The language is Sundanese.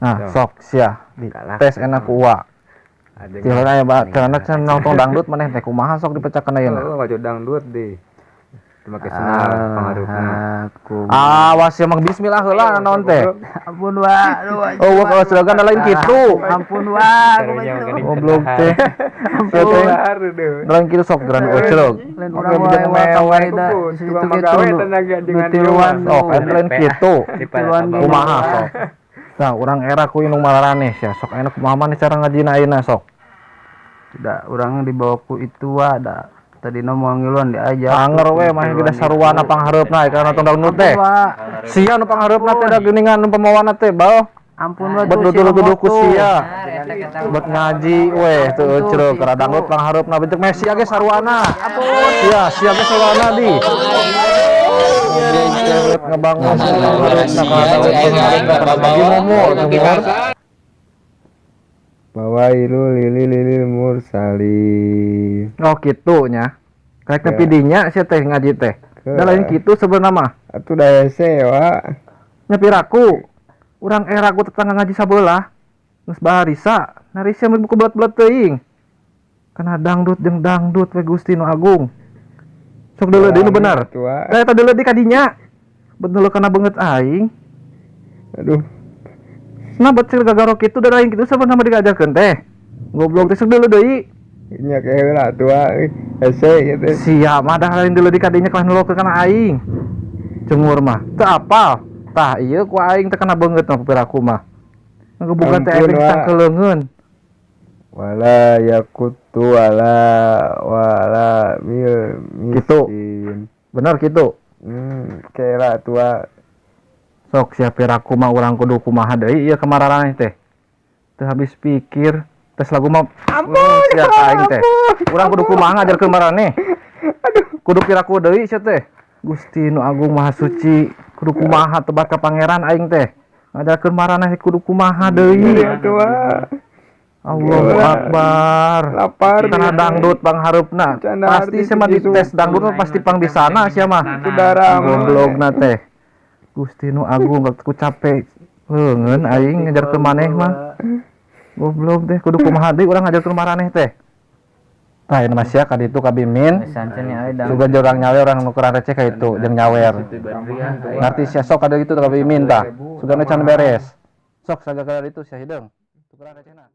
Nah, sok sia di tes enak ku Uwa. Ti aya ba cenah cenah nonton dangdut maneh teh kumaha sok dipecahkeun ayeuna. Oh, baju dangdut di. Make sendal pangarupna. Aku. Awas ya mang, bismillah heula naon teh. Ampun, Wa. Aduh, Oh, wah, kalau lain kitu. Ampun, Wa. Goblok teh. Ampun. Lain kitu sok geran ucrug. Lain Oke, urang bijak wae, Wa, mewek. da. Tukang Situ magawe gitu, tenaga dengan tiluan. Sok, lain kitu. Tiluan. Kumaha sok. Nah, urang era ku indung mararaneh sia. Sok ayeuna kumaha maneh cara ngajina ayeuna sok. Tidak, urang dibawa ku itu, Wa, da. Tadi mau ngiluan diajak. Anger we mah geus saruana panghareupna kana nonton dangdut teh. Wa. Sia nu panghareupna teh da geuningan nu pamawana teh bal. Ampun, Wa. Bet nutur-tuduh ku sia. Bet ngaji weh teu eucreuk kana dangdut panghareupna bentuk Messi ge saruana. Sia sia ge saruana di. Goblok ngebangun panghareupna kana dangdut panghareupna kana ngaji momo cumur. Fawailu lili lil mursalin. Oh, kitu nya. Karek nepi dinya sia teh ngaji teh. Da lain kitu sebenarnya mah. Atuh da hese, Wa. Nya piraku. Urang era ku tetangga ngaji sabelah. Geus barisa, narisia mah buku belat-belat teuing. Kana dangdut jeung dangdut we, Gusti nu agung. Sok deuleu deui nu bener. Atuh, Wa. Eh, eta deuleu di kadinya. Bet deuleu kana beungeut aing. Aduh. Nah, bet cil gagaro kitu da lain kitu sebenarnya mah diajarkeun teh. Goblok teh, sok deuleu deui. Nya heula atuh, Wa. Hese gitu. Sia mah dah lain deuleu di kadinya kalah nulokeun kana aing. Cungur mah. Teu apal. Tah ieu ku aing teh kana beungeut mah piraku mah. Ngebuka teh Ampun, efek Wa. sangkeleungeun. Wala yakutu wala wala mil Gitu. miskin. Bener gitu. Kela tua. Sok sia, piraku mah urang kudu kumaha deui ieu kamararaneh teh. Teu habis pikir. Tes lagu mah ampun sia ka aing teh. Urang kudu kumaha ngajarkeun maraneh. Kudu piraku deui sia teh. Gusti nu agung maha suci, kudu kumaha tebat ka pangeran aing teh. Ngajarkeun maraneh kudu kumaha deui. Iya tua. Allahu Akbar. Lapar. Karena dangdut panghareupna. Canda Pasti artis sia mah di Jisu. Tes dangdut mah pasti pang di sana sia mah. Saudara. Goblokna teh. Gusti nu agung, ku capek leungeun aing ngajarkeun maneh mah. Goblok teh, kudu kumaha deui urang ngajarkeun maraneh teh. Tah ieu mah sia ka ditu ka Bimin. Sugan urang nyawer, urang nu kurang receh ka itu jeung nyawer. Ngarti sia, sok kada gitu ka Bimin tah. Sugana can beres. Sok sagala itu sia hideung. Tukeran recehna.